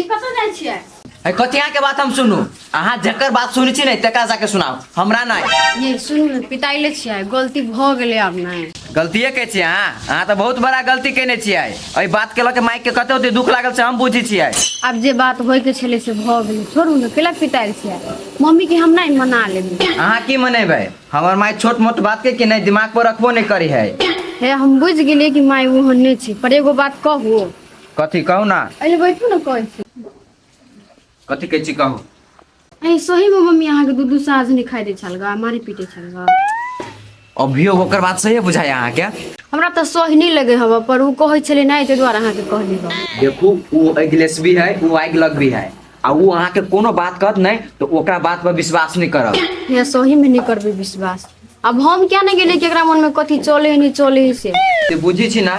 कतऽ जाइ छियै? है कथी अहाँके बात हम सुनू? अहाँ जकर बात सुनै छी ने तकरा जाके सुनाउ, हमरा नहि। ये सुनू ने, पिताइले छियै, गलती भऽ गेलै, आब नहि। गलतिए के छियै अहाँ? अहाँ तऽ बहुत बड़ा गलती केने छियै। एहि बात के लऽ के माइक के कते ओते दुख लागल से हम बुझै छियै। आब जे बात होय के छलै से भऽ गेलै, छोड़ू ने, केला पिताइल छियै? मम्मी के हम नहि मना लेबै। अहाँ की मनेबै? हमर माय छोट मोट बात के कि नहि दिमाग पर रखबो नहि करी है। हे हम बुझि गेलियै कि माय ओहन नहि छै, पर एगो बात कहू। कथी कहू ना। एने बैठू ने, कहै छी। कथी कहै छी, कहू। अहीं सही में मम्मी अहाँके दू दू साँझ नहि खाइ दै छल गा, मारि पीटै छल गा? अभियो ओकर बात सही बुझाय अहाँके? हमरा तऽ सही नहि लगे हवा, पर ओ कहै छलै नहि, ताहि दुआरे अहाँके कहली हँ। देखू, ओ अगिलेस भी है, ओ आगि लग भी है, आ ओ अहाँके कोनो बात कहत नहि तऽ ओकरा बात पर विश्वास नहि करब। हे सही में नहि करबै विश्वास। आब हम क्या नहि गेलियै कि एकरा मन में कथी चले है, नहि चले है से। से बुझी छी ना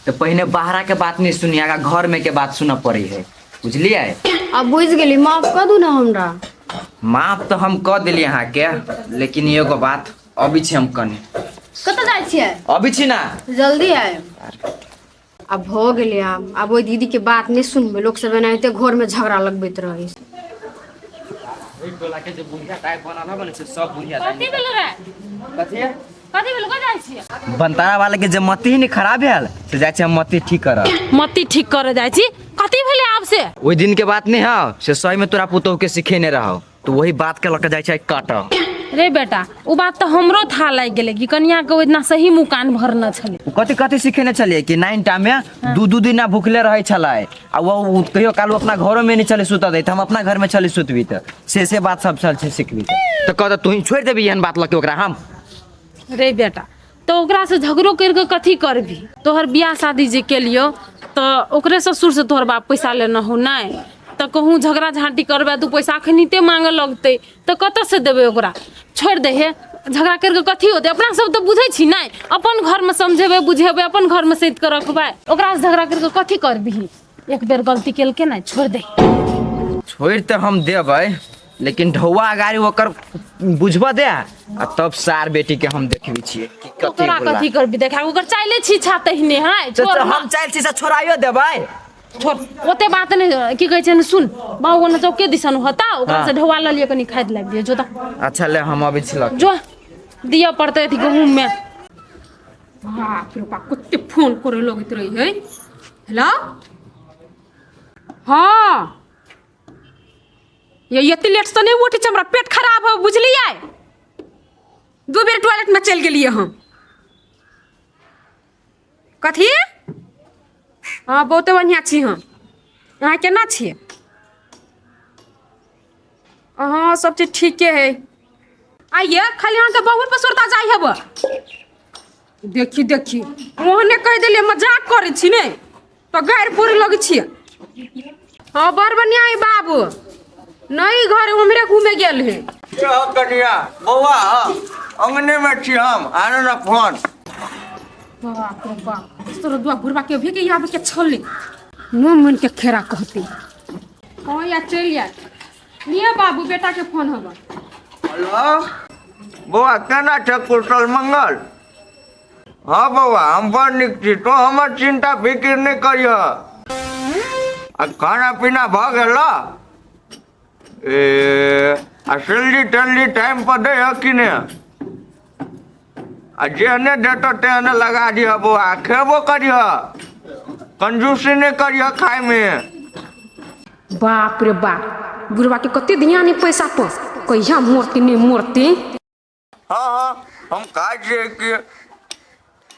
तऽ पहिने बाहरा के बात नहीं सुनी, आगा घर में के बात सुनऽ पड़े है, बुझलियै? आब बुझि गेली, माफ कऽ दू ने हमरा। माफ तऽ हम कऽ देली अहाँके, लेकिन एगो बात अबै छी हम कनि। कतऽ जाइ छियै? अबै छी ना। जल्दी आयब। आब भऽ गेलै, आब आब ओहि दीदीके बात नहि सुनबै। लोक सब एनाहिते घरमे झगड़ा लगबैत रहै। टोला के जे बुढ़िया दाइ बनल हबे ने से सब बुढ़िया दाइ। कथी भेल रे? कथी? कथी भेल? कतऽ जाइ छियै? बनतारा वाला के जे मती ही नहीं खराब भेल से जाइ छी हम मती ठीक करब। मत्ती ठीक करे जाइ छी? कथी भेलै आब से? ओहि दिन के बात नहीं है से सही में तोरा पुतोह के सिखेने रहो, तो वही बात के लऽ के जाइ छै काटऽ। रे बेटा, ओ बात तऽ हमरो था लागि गेलै कि कनिया के ओहि दिना सही मुँह कान भरने छलै। ओ कथी कथी सिखेने छलियै कि नाइन टा में दू दू दिन भूखले रहै छलै, आ वो कहियो काल अपना घरो में नहीं छलै सुतऽ दैत, हम अपना घर में छलै सुतबी तऽ से बात सब छल छै सिखबी तऽ कहत तू छोड़ि देबी एहन बात लऽ के ओकरा हम। रे बेटा, तऽ ओकरासँ झगड़ो करि कऽ कथी करबी? तोहर बियाह शादी जे केलियौ तऽ ओकरे ससुरसँ तोहर बाप पैसा लेने हौ नहि? तऽ कहूँ झगड़ा झाँटी करबै, दू पैसा अखनिते मांगऽ लगतै तऽ कतऽसँ देबै ओकरा? छोड़ि दे हे, झगड़ा करि कऽ कथी होतै? अपना सब तऽ बुझै छी नहि, अपन घरमे समझेबै बुझेबै, अपन घरमे सैत कऽ रखबै। ओकरासँ झगड़ा करि कऽ कथी करबिही? एक बेर गलती केलकै ने, छोड़ि दे। छोड़ि तऽ हम देबै, लेकिन ढौआ अगाड़ी ओकर बुझबऽ दे आ तब सार बेटी के हम देखबी छियै कि कथी ओकरा होला। कथी करबी देखा? ओकर चाइले छी छा तहिने है। तऽ छोड़। हम चाहै छी से छोड़ाइयो देबै। छोड़, ओते बात नहि। की कहै छै ने, सुन बाबू, ओने चौके दिसन होता, ओकरा से ढौआ लऽ लिअ, कनि खाद लाबि दिअ, जो तऽ। अच्छा ले, हम अबै छी लऽ के। जो दिअ पड़तै अथी गहूँम मे। बाप रे बाप, कते फोन करे लगैत रही है। हेलो, हाँ, ये एते लेट से नहीं उठै छै, हमरा पेट खराब हो, बुझलियै? दू बेर टॉयलेट में चलि गेलियै हम। कथी? हाँ, बहुते बढ़िआँ छी हम, अहाँ केना छियै? हाँ, सब चीज ठीके है। आइए खाली अहाँके बहुत पर सुरता जाइ हेब। देखी देखी, ओहने कहि देलियै, मजाक करै छी ने तऽ गारि पूरी लगै छियै। हाँ, बड़ बढ़िआँ है बाबू, नहीं घर उम्हरे घूमे गेल है। यौ कनिया, बौआ, अंगने में छी हम, आनो ना फोन। बाप रे बाप, तोरो दुआ घुरबा के भी के यहाँ के छले नो मन के खेरा कहती। हाँ या चलि जाए लिअ बाबू, बेटा के फोन हबा। हेलो बौआ, केना छै? कुशल मंगल? हाँ बौआ, हम बड़ नीक छी, तो हमर चिंता फिकिर नहि करिह। आ खाना पीना भऽ गेल? ए आ सैलरी तैलरी टाइम पर दै ह कि नहि? आ जेहने देतौ तेहने लगा दिह बौआ, खेबो करिह, कंजूसी नहि करिह खायमे। बाप रे बाप, बुढ़वा के कते ध्यान है पैसा पर, कहिया मरती नहीं मरती। हाँ हाँ, हम खाइ छियै कि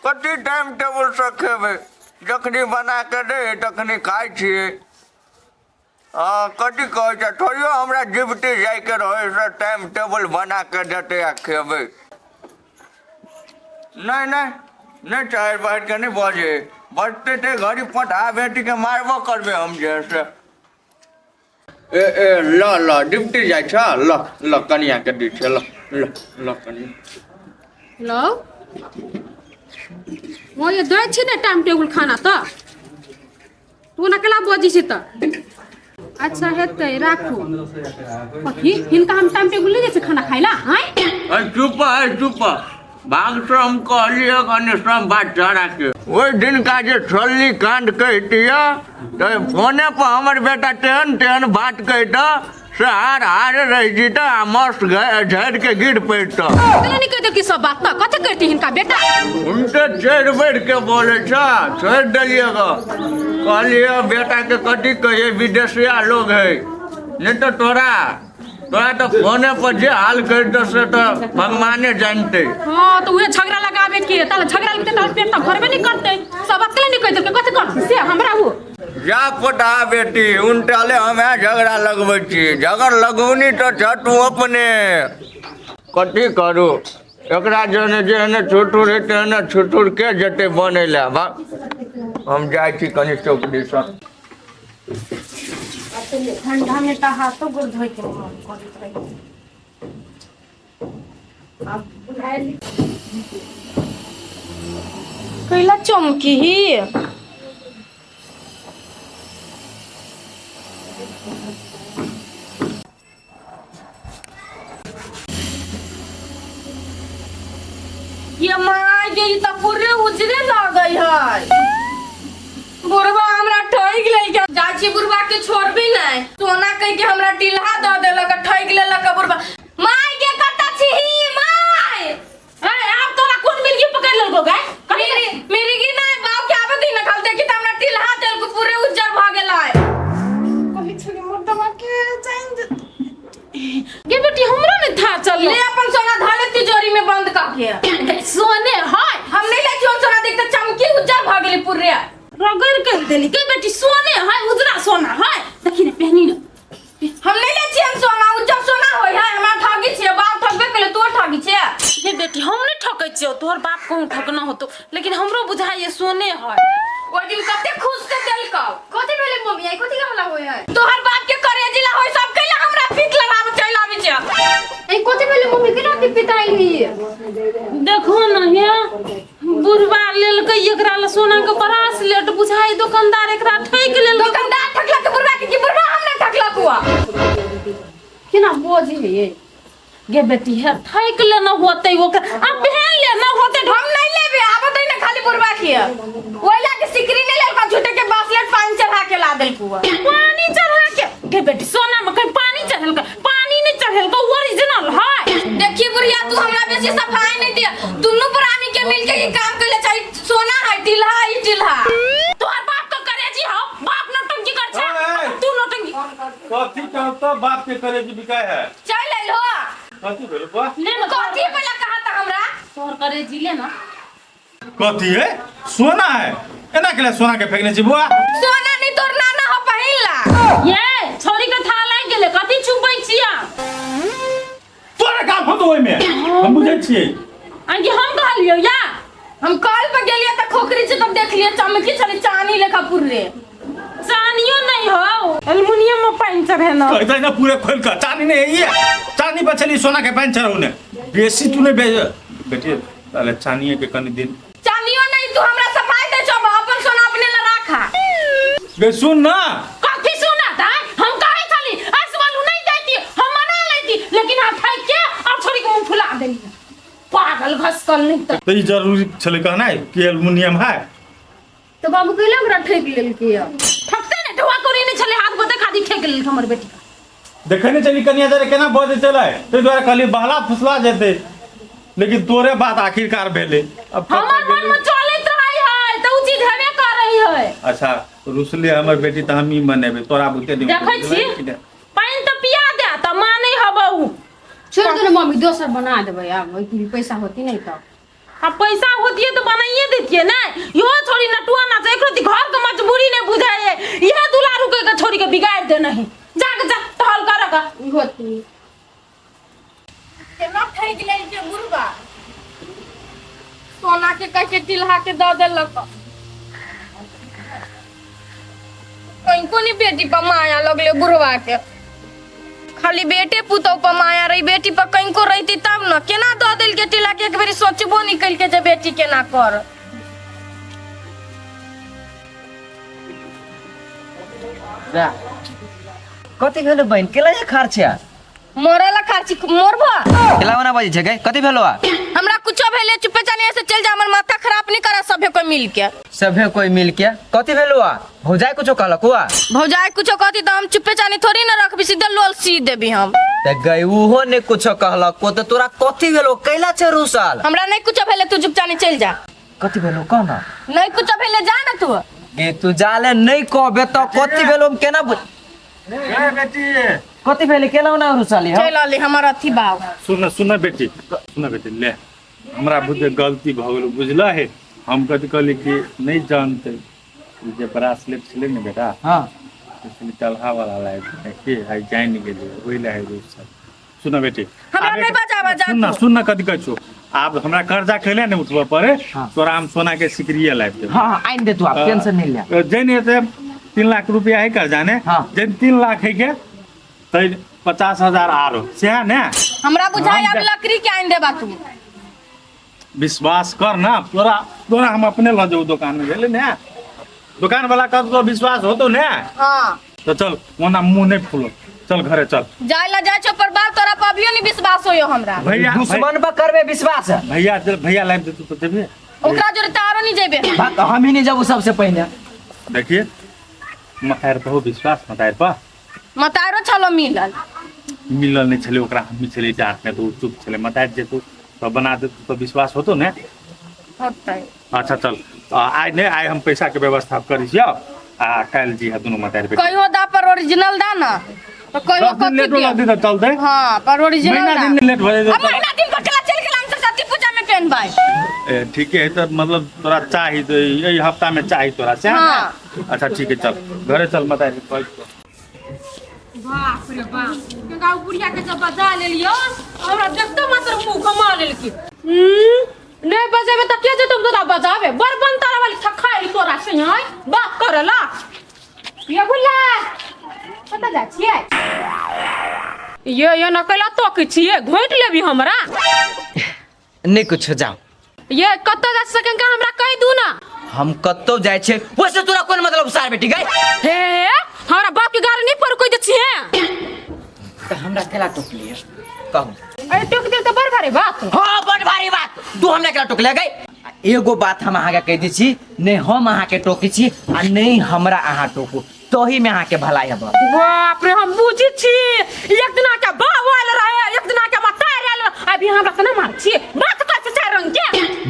कथी टाइम टेबुलसँ खेबै, जखनी बना कऽ दै हइ तखनी खाइ छियै। हँ, कथी कहै छै, थोड़ियो हमरा ड्यूटी जाइके रहै से टाइम टेबुल बना कऽ देतै आ खेबै। नहि नहि नहि, चाहे बाहरके नहि बजै, बजतै तऽ घड़ी पटा बेटीके मारबो करबै हम जे से। ए ए ल ल, ड्यूटी जाइ छ, ल ल, कनियाके दै छियै, ल ल ल कनिया। हेलो, ओ ये दै छी ने टाइम टेबुल खाना तऽ तू ने केना बजै छी तऽ? अच्छा हेतै, राखू। कथी हिनका हम टाइम टेबुल नहि दै छी खाना खाइ ला? आँय? अरे चुप, अरे चुप। भाग से हम कहलियै कनि सब बात तोरा के। ओहि दिनका जे छल्ली कांड कहितिय तऽ फोने पर हमर बेटा तेहन तेहन बात कहितऽ से हार हारे रहि जितऽ आ मस्त झड़ि के गिर पड़ितऽ। केना नहि कहि देलकै सब बात तऽ कथी करती हिनका बेटा? उनटे चढ़ि बढ़ि के बोलै छ, छोड़ि देलियै गऽ। कहलियै बेटा के कथी कहियै, विदेशिया लोग है, नहि तऽ तोरा तोरा तऽ फोने पर जे हाल करितऽ से तऽ भगवाने जानतै। हाँ तो उहे झगड़ा लगाबे के ताले झगड़ा लगते ताले पेट तऽ भरबे नहीं करते। सब बात केला नहीं कहि देलकै कथी कर से हमरा वो। जा पोटा बेटी, उनटाले हम झगड़ा लगबै छी। झगड़ लगौनी तऽ छ तू अपने। कथी करू एकरा जेहने जेहने छुटुर है तेहने छुटुर के जेतै बनै लए। बा हम जाइ छी कनि चौक दिसन। ठंडा में तऽ हाथो गोर धोइ के मन करैत रहै। आब बुझायल कैला चमकी ही ये माय गे, ई त पूरे उजरे लागै है। बुढ़वा हमरा ठगि लेलकै। जाइ छी बुढ़वा के छोड़बी नहि, सोना कहि के हमरा टिल्हा दऽ देलक, ठगि लेलक बुढ़वा। माय गे, कतऽ छिही माय? ए आब तोरा कोन मिर्गी पकड़ लेलको गे? मिर्गी नहि, बाप के आबे दिन खाल देखी त हमरा टिल्हा देलको, पूरे उज्जर भऽ गेलै। कहै छली मर्दवा के जाइन गे बेटी, हमरो नहीं था चल ले अपन सोना धर ले तिजोरी में बंद कर के। सोने है हम नहीं ले छियो सोना, देख त चमकी उज्जर भ गेली पूरे। रगड़ कर देली गे बेटी, सोने है उजरा सोना है, देखी ने पहनी ने। हम नहीं ले छियो सोना, उज्जर सोना होय है। हमरा ठगी छियै, बाप ठगबे केले, तू ठगी छियै। गे बेटी, हम नहीं ठकै छियो, तोहर बाप कहूं ठकना होतो, लेकिन हमरो बुझाइए सोने है। ओइ दिन कते खुश से देलकौ। कथी भेलै मम्मी? आई कथी के हल्ला होय है? तोहर बाप के करेजिला होय सब कैला हमरा पीट लगाब चलि आबै छै। आई कथी भेलै मम्मी? केना के पिताई ही? देखो न हे बुढ़वा लेलकै एकरा ला सोना के ब्रासलेट, बुझाई दुकानदार एकरा ठकि लेलकै। दुकानदार ठकलक बुढ़वा के कि बुढ़वा हमरा ठकलक हुआ? केना बजै है ये? गे बेटी, हे ठकि लेना होतै ओकरा, आ पहन लेना होतै। हम नहीं लेबे, आबत है ना खाली बुढ़वा के। ओइ ला के सिकरी नहीं लेलका, झूठे के ब्रासलेट पानी चढ़ा के ला देलकू। पानी चढ़ा के? गे बेटी, सोना में कहीं पानी चढ़ेलकै? पानी नहीं चढ़ेलकै, ओरिजिनल है। देखी बुढ़िया, तू हमरा बेसी सफाई नहीं दिया। दुनू प्राणी के मिलके ई काम कैले चाही। सोना है टिल्हा, ई टिल्हा तोहर बाप के करेजी हौ, बाप नौटंकी कर छे, तू नौटंकी कथी कहता बाप के करेजी बिकाय है? चल अइलो। कथी भेल बुआ? ले ना। कथी पहले कहा था हमरा? तोहर करेजी ले ना। कथी है? सोना है। एना के सोना के फेंकने छी बुआ? सोना नहीं तोर नाना हो पहिन ला। ये छोरी के था लागि गेलै, कथी छुपै छिया? तोरा काम होतो ओइ में, हम बुझै छियै। आंगी हम कहलियो या हम कल पर गेलिए त खोखरी छै तब देखलिए चमकी छलै चानी लेखा पुररे। चानियो नहीं हो, एल्युमिनियम में पानी चढ़े ना। कहते ना पूरे खोल कर चानी नहीं है ये, चानी पर चली सोना के पानी चढ़ाऊ ने बेसी तू नहीं बेटी अरे चानिए के कनी दिन। चानियो नहीं, तू हमरा सफाई दे छो, अपन सोना अपने ला राखा। बे सुन ना। कथी सुना ता? हम कहे छली असवालू नहीं देती, हम मना लेती, लेकिन हम ठक के और छोरी के मुंह फुला देली। पागल घसकल नहीं त। तो ई जरूरी छले कहनाइ कि एल्युमिनियम है। तो बाबू कैला ओकरा ठकि लेलकै? ठकते ने ढुआ कोरी नहीं छले, हाथ गोते खाली ठेक लेलकै हमर बेटी का। देखे नहीं चली कनिया जरे केना बजै छलै, ताहि दुआरे कहली बहला फुसला जेतै, लेकिन तोरे बात आखिरकार भेलै। अब हमर मन में चलैत रहै है त उ चीज हेबे करै है। अच्छा रुसले हमर बेटी त हम ई मनेबै, तोरा बुते नहीं देखै छी पानि त पिया दे त मानै हबौ। छोड़ दे ना मम्मी, दोसर बना देबै आब, ओइ पैसा होती नहीं त। अब पैसा होतिए तो बनाइए देतिए ना। यो छोरी नटुआ नाच एकरो दी घर के मजबूरी नहीं बुझाए, यह दुलारू के छोरी के बिगाड़ दे नहीं। जाग जा टहल कर का होती केना ठगि लेलकै बुढ़वा, सोना के कह के टिल्हा के दऽ देलक। कनिको नहीं बेटी पर माया लगले बुढ़वा के, खाली बेटे पुतोह पर माया रही, बेटी पर कनिको रहती तब न। केना दऽ देलकै टिल्हा के, एक बेरी सोचबो नहीं कलकै जे बेटी केना कर। जा कथी भेलो बहिन, केला जे खर्चा? मरला खर्ची मरबो। केला ओना बजै छै गै? कथी भेलो आ? हमरा कुछो भेले, चुपे चानी से चल जा, हमर माथा खराब नहीं करा सभे कोई मिल के। सभे कोई मिल के कथी भेलो आ? भौजाई कुछो कहलक हुआ? भौजाई कुछो कहती तो हम चुपे चानी थोड़ी ना रखबी, सीधा लोल सी देबी हम। त गई उहो ने कुछो कहलक को त तोरा कथी भेलो कैला छै रुसल? हमरा नहीं कुछो भेले, तू चुप चानी चल जा। कथी भेलो कह ना। नहीं कुछो भेले, जा ना तू। गे तू जाले नहीं कहबे त कथी भेलो हम केना ए बेटी कथी भेले केला ओना रुसली? चल अली हमर अथी बाव। सुन सुन बेटी, सुन बेटी, ले हमरा बुझे गलती भऽ गेल बुझल है। हम कथी कहली कि नहीं जानते जे ब्रासलेट छलै ने बेटा। हां चलहा वाला लाइट के आई जान गेलियै ओहि लए रुसल। सुन बेटी हमरा नहीं बजाबा जा। सुन सुन कथी कहै छौ, आब हमरा कर्जा कैले ने उठबऽ पड़े, तोरा हम सोना के सिकरिये लाबि देब। हां आनि दे तू, आप टेंशन नहीं ले। जैन हेतै 3 लाख रुपया है कर्जा ने, जैन 3 लाख है के तै 50,000 आरो सएह ने। हमरा बुझाइ आब लकड़ी के आनि देबा तू। विश्वास कर ना, तोरा तोरा हम अपने लऽ जेबौ दुकान में, बुझली ने? दुकान वाला कह तो विश्वास होतो ने। हां तो चल ओना मुंह नहीं फूलो, चल घरे चल। जाय ला जाय छौ पर बाप तोरा पर अभियो नहीं विश्वास होयो हमरा। भैया दुश्मन पर करबे विश्वास? भैया भैया लाइब देतौ तो देबे? ओकरा जोरे तारो नहीं जेबे। हम ही नहीं जब सबसे पहले। देखिए मतार पर हो विश्वास, मतार पर मतारो छलो मिलल मिलल नहीं छले ओकरा, हम छले जात में तो चुप छले। मतार जेतौ तो बना देतौ तो विश्वास होतो ने? होतै। अच्छा चल आइ नहीं, आइ हम पैसा के व्यवस्था करै छियौ आ काल्हि जी दुनू मतार पे कहियो दा पर ओरिजिनल दा ना तो कहियो 10 दिन लेट कथी लगतै तऽ चलतै। हां पर ओरिजिनल महीना दा। दिन लेट भऽ जेतै। अब महीना दिन पर चला चल गेल, हम सरस्वती पूजा में पहनबै। ए ठीक है तऽ मतलब तोरा चाही तऽ एहि हफ्ता में चाही तोरा से। हाँ। अच्छा ठीक है चल घरे चल मतार के कहै छियौ। बाप रे बाप, गंगा बुढ़िया के जब बजा लेलियो हमरा देखते मात्र मुंह घुमा लेलकी। नहीं बजेबे त के जेतौ तोरा बजाबे? बड़ बनतारा वाली थखाइल तोरा से है बात करला। ये गुल्ला कतऽ जाइ छियै? ये न कैला तोकै छियै, घोंटि लेबी हमरा। नहीं कुछ जाओ। ये कतऽ जा सकें का हमरा कहि दू ना। हम कतौ जाइ छियै वैसे तोरा कोन मतलब सार बेटी गई? हे हमरा बाप के गाड़ी नहीं पर कोई दे छियै त हमरा केला टोकलिए कहू? अरे टोक देल त बड़ भारी बात। हां बड़ भारी बात, तू हमरा केला टोकले गई? एगो बात हम अहाँ के कहि दै छी, नहीं हम अहाँ के टोकै छी आ नहीं हमरा अहाँ टोकू, तही में अहाँ के भलाई हब। बाप रे हम बुझी छी, एक दिना के बाप आयल रहे, एक दिना के मतार आयल, अभी हमरा केना मार छी बात कहै छै चारि रंग के।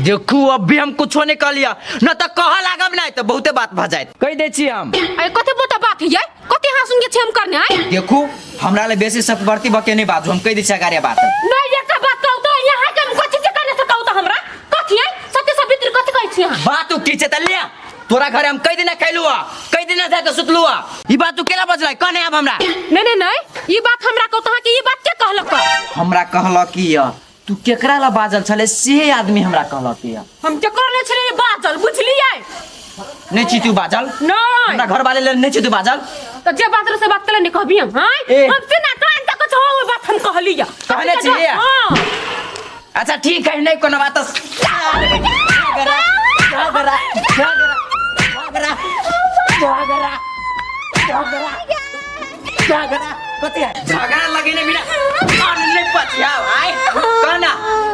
देखू अभी हम कुछो नहीं कहलिया न त कह लागब नहीं त बहुते बात भ जायत, कहि दै छी हम। अरे कथि बोता बात है कथि हाँ सुन के छे हम करने आय? देखू हमरा ले बेसी सतवर्ती बके नहीं बाजू, हम कहि दै छी अगारे बात। नहीं एक बात कहू त यहाँ के हम कथि से करने से कहू त हमरा कथि है सत्य सवित्री कथि कहै छी अहाँ? बात उ की छै त लिया तोरा घरे हम कई दिना खैलू आ कई दिना जाके सुतलू आ, ई बात तू केला बजलै कहने आब हमरा? नहीं नहीं नहीं ई बात हमरा कहू त अहाँ के ई बात के कहलक? हमरा कहलक की य तू केकरा ला बाजल छले से आदमी हमरा कहलक य। हम के करने छलियै बाजल बुझलियै? नहीं छी तू बाजल? नहीं। हमरा घर वाले लेल नहीं छी तू बाजल? त जे बात से बात कले नहीं कहबी हम? हां हम से ना कान तक कुछ हो बात हम कहलियै। कहने छियै? हां अच्छा ठीक है नहीं कोनो बात। झगड़ा झगड़ा झगड़ा झगड़ा झगड़ा झगड़ा झगड़ा कथी है? झगड़ा लगेने बिना मन नहीं पचियाव आय कहना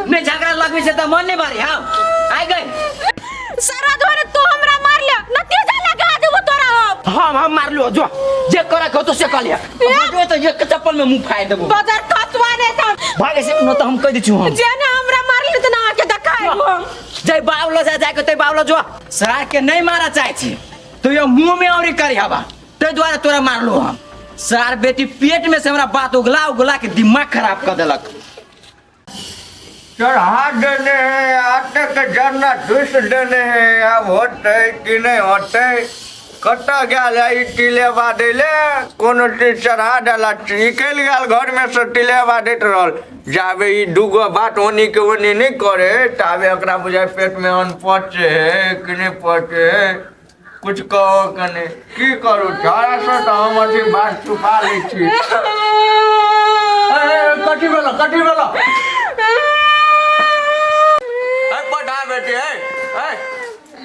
नहीं झगड़ा लगबे से त मन नहीं भरी हाउ आय गई सारा धोरे तू हमरा मारले नतीजा लगा देबो तोरा हम। हम मारलु जो जे करा के तो से कर लिया जो तो एक चप्पल में मुंह फाड़ देबो। बाजार खसवा ने त भागे से न त हम कह दै छु हम। जे ने हमरा मारले त ना के देखाय हम। जय बावलो जा जाके ते बावलो जो सरार के नहीं मारा चाहे छी तो ये मुंह में औरी करी हवा ते द्वारा तोरा मारलो हम। सार बेटी पेट में से हमरा बात उगला उगला के दिमाग खराब कर देलक। चढ़ा देने है आटे के जरना ठूस देने है, आब होतै कि नहीं होतै? कतऽ गेल है ई टिलेबा दै ले? कोनो चीज चढ़ा देलक, निकलि गेल घर में से टिलेबा दैत रहल। जाबे ई दूगो बात ओनी के ओनी नहीं करे ताबे ओकरा बुझाइ पेट में अन्न पचे है कि नहीं पचे है, कुछ कहो के नहीं। की करू छड़ा से तऽ हम अथी बात छुपा लै छी। कथी भेलो कथी भेलो? पठा बेटी है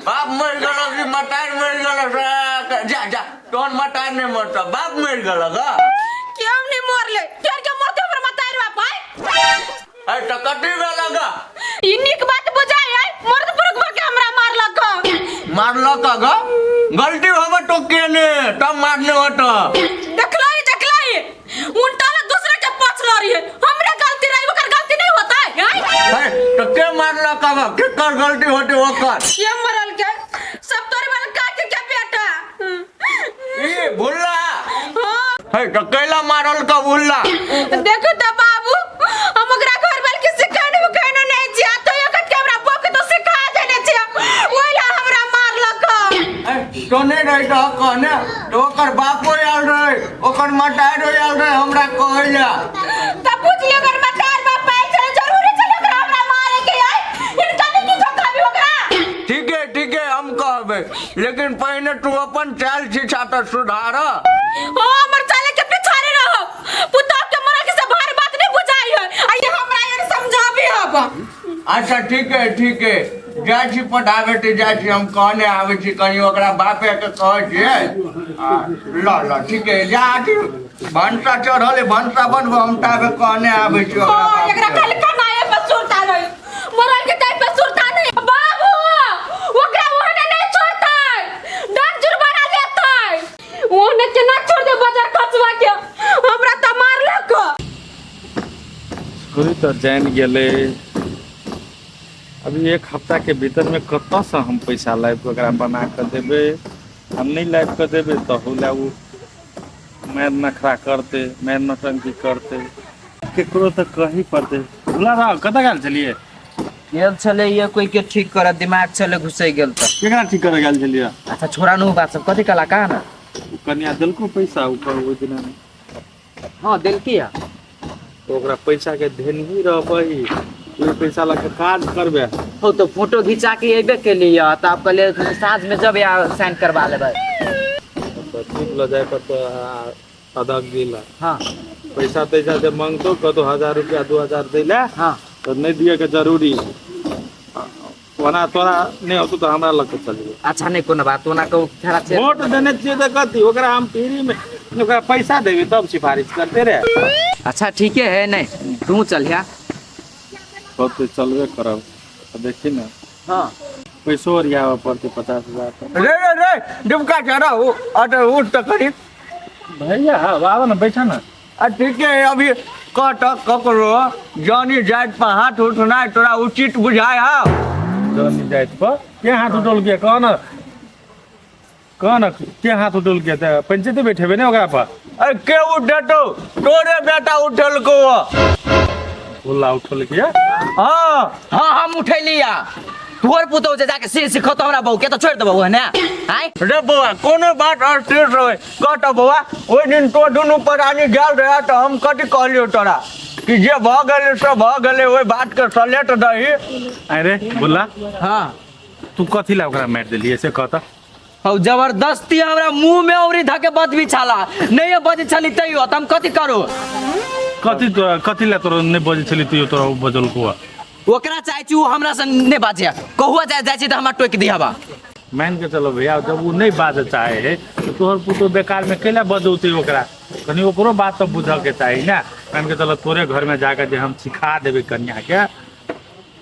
बाप मरि गेल कि मटार मरि गेल? जा जा तोहन मटार नहीं मरतौ, बाप मरि गेल ग। क्यों नहीं मरले? प्यार के मरते हमरा मतार अरे त कथी भेल ग? ई नीक बात बुझाय है मर्द पुरुख के हमरा मारलक। मारलक ग? गलती होबे तो केने तब मारने होत। देखलाई देखलाई उल्टा ला दूसरे के पक्ष ल रही है, हमरे गलती रही ओकर गलती नहीं होता है। अरे तो के मारलक ग? केकर गलती होते ओकर? के मरल के सब तोरी वाला काके के बेटा ई भुल्ला। हां है तो कैला मारल का भुल्ला? देखो त बाबू हम ओकरा घर वाल के सिखाने उखाने नहीं छिया तो एकत के हमरा बाप के तो सिखा देने छिया ओइला हमरा मारलक। तो नहीं रही तो कहने तो ओकर बापो आयल रहे ओकर मटारो आयल रहे हमरा कहैला। तब बुझ लियो अगर मटार बाप आयल छले जरूरी छले ओकरा हमरा मारे के है, हिनका नहीं किछो कहबी ओकरा। ठीक है ठीक है हम कहबे, लेकिन पहिने तू अपन चाल शिक्षा तो सुधार। हां हमर चाले के पिछाड़े रहो, पुतोह के मरल के से भारी बात नहीं बुझाई है आ ये हमरा यार समझाबी हब। अच्छा ठीक है ठीक है, जाइ छी पढ़ाबे ते जाइ छी हम कहने आबै छी कनी ओकरा बापे के कहै छियै। ल ल ठीक है जा भनसा चढ़ल है भनसा बनबो हम ताबे कहने आबै छी ओकरा बाप एकरा के। खाली कनाए पर सुरता नहीं मरल के टाइम पर सुरता नहीं बाबू, ओकरा ओहने नहीं छोड़तै डर जुर्माना लेतै, ओहने केना छोड़ दे बाजार खचवा के हमरा त मारलक। छोरी तऽ जानि गेलै अभी एक हफ्ता के भीतर में कतऽसँ हम पैसा लाबि कऽ ओकरा बना कऽ देबै, हम नहि लाबि कऽ देबै तऽ लए ओ मारि नखरा करतै, मारि नौटंकी करतै, केकरो तऽ कही पड़तै। भुला राव कतऽ गेल छलियै? गेल छलै ये कोई के ठीक करत दिमाग छलै घुसै गेल तऽ। केकरा ठीक करऽ गेल छलियै? अच्छा छोड़ा नु बात सब कथी कला कहा ना कनिया देलको पैसा ऊपर ओहि दिना? हाँ देलकी है। तो ओकरा पैसा के धेनही रहबही, ओहि पैसा लऽ के काज करबे। हो तो फोटो घिचा के अबे के लिए त आप कहले साँझ में जब या साइन करवा लेबै। तऽ ठीक लऽ जाय पर तऽ अदक दिला। हाँ पैसा तैसा जे मांगतो कतौ 1000 रुपया 2000 दै लए। हाँ तऽ नहि दिअ के जरूरी, ओना तोरा नहि होतो तऽ हमरा लग के चलिए। अच्छा नहीं कोनो बात, ओना कहू खरा छै। वोट देने छियै तऽ कथी ओकरा हम फ्री में ओकरा पैसा देबै तब सिफारिश करते रे। अच्छा ठीके है, नहीं तू चलिया। कते चलबे करब देखी ना। हाँ पैसो ओरियाबऽ पड़तै 50,000 तक। रे रे रे डुबका चढ़ा अरे उठ तऽ करी भैया। आब ना बैठा ना। आ ठीक है अभी कह तऽ ककरो जानी जाति पर हाथ उठनाइ तोरा उचित बुझाय हौ? जानी जाति पर के हाथ उठौल के कह ना, कह ना के हाथ उठौल के? तऽ पंचायती बैठेबै ने ओकरा पर। अरे के उठेतौ? तोरे बेटा उठेलकौ। भुल्ला उठौल के? हाँ हाँ हम उठेली या तोहर पुतहु जे जाके से सिखतो हमरा बहू के तो छोड़ देबो ने आय। रे बौआ कोनो बात अस्थिर रहे कह तऽ बौआ, ओहि दिन तो दुनू प्राणी गेल रहे तऽ हम कथी कहलियौ तोरा कि जे भऽ गेलै से भऽ गेलै, ओहि बात के सलेट दही। अरे भुल्ला। हाँ तू कथी ला ओकरा मारि देलियै से कह तऽ। हौ जबरदस्ती हमरा मुंह में औरी धके बदबी छला, नहीं बजै छली तैयो त हम कथी करू? कथी तोरा कथी ला तोरा नहि बजै छली तैयो तोरा ओ बजलको? ओकरा चाहै छी ओ हमरा से नहीं बाजे, कहुआ जाय जाइ छी तऽ हमरा टोकि दिहबा। मान के चलो भैया जब ओ नहीं बाजऽ चाहे है तो तोहर पुतोह बेकार में कैला बजौतै ओकरा? कनि ओकरो बात तऽ बुझऽ के चाही ने। मान के चलो तोरे घर में जाके जे हम सिखा देबै कनिया के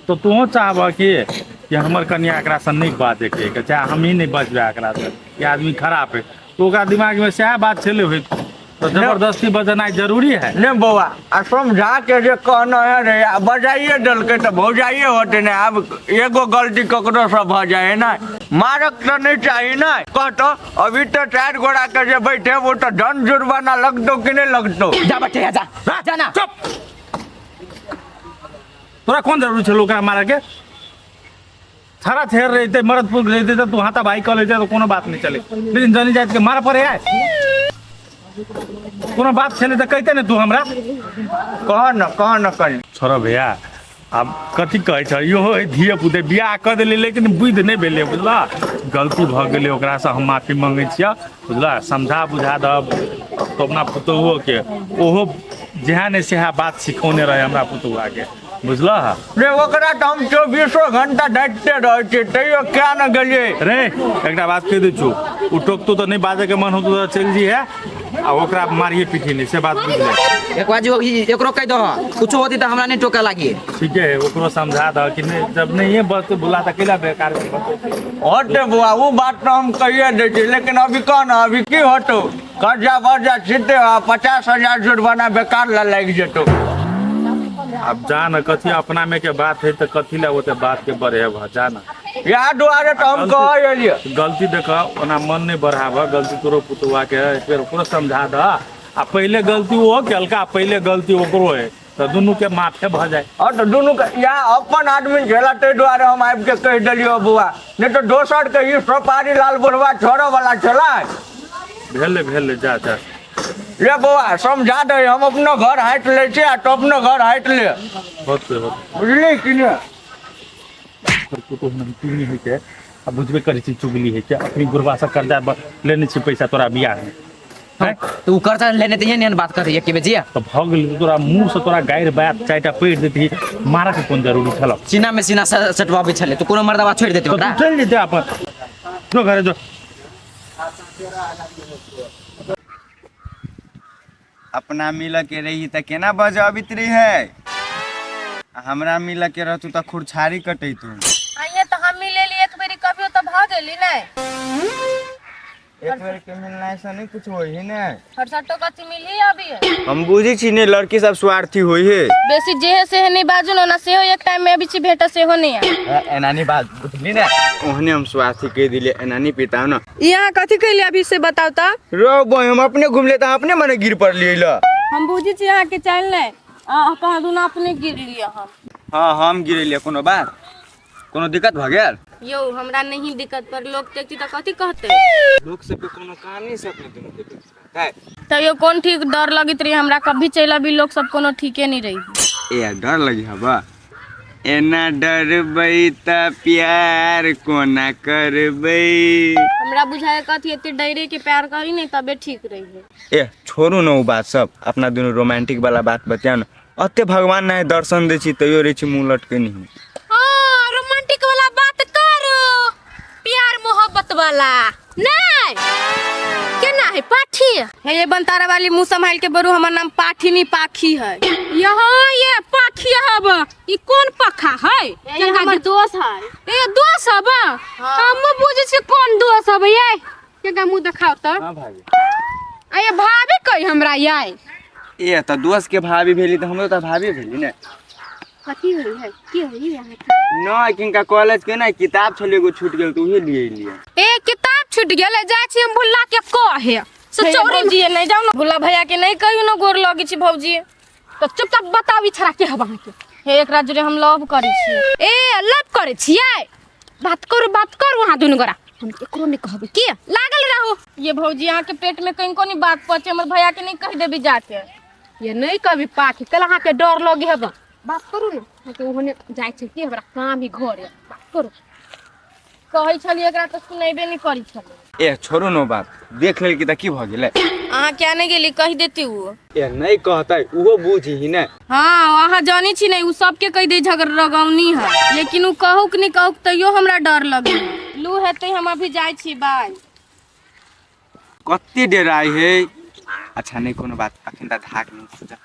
तो तूहो चाहबह कि हमर कनिया एकरा से नहीं बाजैके है, चाहे हम ही नहीं बजबै एकरा से, ई आदमी खराब है, तो ओकरा दिमाग में सएह बात छलै होइत तो जबरदस्ती बजेनाइ जरूरी है ने बौआ? आ समझा के जे कहना है रे आ बजाइए देलकै तऽ भौजाइए होतै ने। आब एगो गलती ककरो से भऽ जाइ है ने, मारक तऽ नहीं चाही ने। कह तऽ अभी तऽ 4 गोरा के जे बैठेबो तऽ दंड जुर्माना लगतौ कि नहीं लगतौ? जा बैठे जा जा ना। चुप, तोरा कोन जरूरी छलो ओकरा मारे के? छड़ा छेड़ रहितै मरद पुरुष रहितै तऽ तू हाथा भाई कऽ लैते तऽ कोनो बात नहीं चले, लेकिन जनी जाति के मारऽ पड़े है। कोनो बात छलै तऽ कहिते ने तू हमरा। कह न कह न कनि। छोड़ भैया आब कथी कहै छ, इहो है धिये पुते बियाह कऽ देली लेकिन बुद्धि नहि भेलै बुझला, गलती भऽ गेलै ओकरासँ हम माफी मङ्गै छियै बुझला। समझा बुझा दब तो अपना पुतोहुओके, ओहो जेहए नहि सेहए बात सिखौने रहै हमरा पुतोहुआके। बुझलह? रे ओकरा तऽ हम चौबीसो घंटा डाँटिते रहै छियै, तैयो किया ने गेलियै। रे एकटा बात कहि दै छौ, ओ टोकतो तऽ नहि बाजैके मन होतो तऽ चलि जइहे आ ओकरा मारिए पीटी नहि, से बात बुझि ले। एक बार जो एकरो कहि दह, कुछो होती तऽ हमरा नहि टोके लागी। ठीके है, ओकरो समझा दह कि नहि जब नहिए बस बुला तऽ कैला बेकार में बतै। होते बुआ, ओ बात तऽ हम कहिए दै छी, लेकिन अभी कह ने अभी की होतौ? कर्जा वर्जा छिते आ 50,000 जुर्माना बेकार ला लागि जेतौ। अब जा न, कथी अपना में के बात है तऽ कथी ला ओते बात के बढ़ेबह, जा न। इएह दुआरे तऽ हम कहै एलियै। गलती देख, ओना मन नहि बढ़ाबह, गलती तोरो पुतौआ के है, एक बेर ओकरो समझा दह। आ पहिले गलती ओहो केलका, पहिले गलती ओकरो है, तऽ दुनू के माफे भऽ जाय। हँ तऽ दुनू के इएह अपन आदमी छला ताहि दुआरे हम आबि के कहि देलियौ बौआ, नहि तऽ दोसर के ई सोपारी लाल बुढ़वा छोड़ऽ वाला छलै। भेलै भेलै, जा जा। ले बौआ समझा दे, हम अपनो घर हाटि लै छी आ तू अपनो घर हाटि ले। होतै होतै। बुझली कि नहि? पुतोहु नमकीनी होइ छै आ बुझबे करै छी चुगली होइ छै। अपनी बुढ़वा से कर्जा लेने छी पैसा तोरा बियाह में। तऽ ओ कर्जा लेने तऽ एहन बात करै एके बेर जिया। तऽ भऽ गेल, तोरा मुँह से तोरा गारि बात चारिटा पढ़ि देती, मारऽ के कोन जरूरी छल? सीना में सीना सटवाबै छलै तऽ कोनो मर्दबा छोड़ि देतै तऽ ओकरा? तू चलि जेतै अपन, जो घरे जो। अपना मिलऽ के रही तऽ केना बजबैत रही, आ हमरा मिलऽ के रहतू तऽ खुरछारी कटैतू। आइए तऽ हम मिलेली एक बेरी कभियो तऽ भऽ गेली नहि। एक बेर के मिलना से नहीं कुछ होई है ने। फरसटो कथी मिली अभी? हम बुझै छी ने लड़की सब स्वार्थी होई है। बेसी जेहे सेहे नहीं बाजू ने, ओना सेहो एक टाइम में अभी छी भेट सेहो नहीं है। एना नहीं बात बुझली ने, ओहने हम स्वार्थी कह दिले, एना नहीं पिता न। यहाँ कथी कैली अभी से बताउ तऽ? रो बॉय, हम अपने घूम लेता, अपने मने गिर पड़ लिए ला। हम बुझी छी अहाँ के चल नहीं, अहाँ कहाँ दुना अपने गिर लिया हम। हाँ हम गिर लिया, कोनो बात कोनो दिक्कत भ गेल? यौ हमरा नहीं दिक्कत, पर लोग देखती तऽ कथी कहते? लोग सबके कोनो काम नहीं से अपने दुनू के बीच में। तैयो कोन ठीक डर लगैत रही हमरा, कभी चलि अभी लोग सब कोनो ठीके नहीं रही। ए डर लगी हवा, एना डरबै त प्यार कोना करबै? हमरा बुझाए कथी एते डरे के प्यार करी नहीं तबे ठीक रही। ए छोड़ू न उ बात सब, अपना दुनू रोमांटिक वाला बात बतियाउ न। अते भगवान नहीं दर्शन दै छी तैयो रहै छी मुँह लटके नहीं। हाँ रोमांटिक वाला बात करो, प्यार मोहब्बत वाला नहीं केना है पाठी? हे ये बनतारा वाली मुँह संभाल के बरू, हमर नाम पाठी नहीं पाखी है। यहाँ ये पाखी हब, ई कोन पखा है? ये हमर दोस्त है। ए दोस्त हब? हम बुझै छी कोन दोस्त हब। ये केना मुँह देखाओ तऽ? हाँ भाभी। आ ये भाभी कही हमरा ये। ए त दोस्त के भाभी भेली तऽ हमरो तऽ भाभी भेली ने। कथी होइ है की होइ है? न किनका कॉलेज के ना किताब छलै एगो छूट गेल तऽ उहे लिए एलियै। ए किताब छूट गेलै, जाइ छी हम भुल्ला के कहे से हे चोरी। भौजी नहीं जाओ ना, भुल्ला भैया के नहीं कहियो ना, गोर लगी छी भौजी। तऽ चुपचाप बताउ ई छड़ा के हब अहाँके? हे एकरा जोरे हम लव करै छी। ए लव करै छियै? बात करू बात करू अहाँ दुनू गोरा, हम केकरो नहीं कहबै, के लागल रहू। ये भौजी अहाँ के पेट में कहीं कोनी बात पहुंचे, हमर भैया के नहीं कह देबी जाके। ये नहीं कभी पाखी कल अहाँ के डर लगे हब। बात करू ना, अहाँके ओहने जाइ छै कि हमरा काम ही घर है, बात करू। कहै छलियै एकरा तऽ सुनेबे नहीं करै छलै। ए छोड़ू न बात, देख लेल कि तऽ की भऽ गेलै? अहाँ क्या नहीं गेली कह देती उ। ए नहीं कहतै उहो बुझी ने। हाँ अहाँ जानी छी नहीं, उ सबके कह दे झगड़ रगौनी है, लेकिन उ कहू कि नहीं कहू तैयो हमरा डर लगे। लू हेतै हम अभी जाइ छी, बाय। कते डराइ है। अच्छा नहीं कोनो बात, अखन तऽ धाक नहीं खुजल।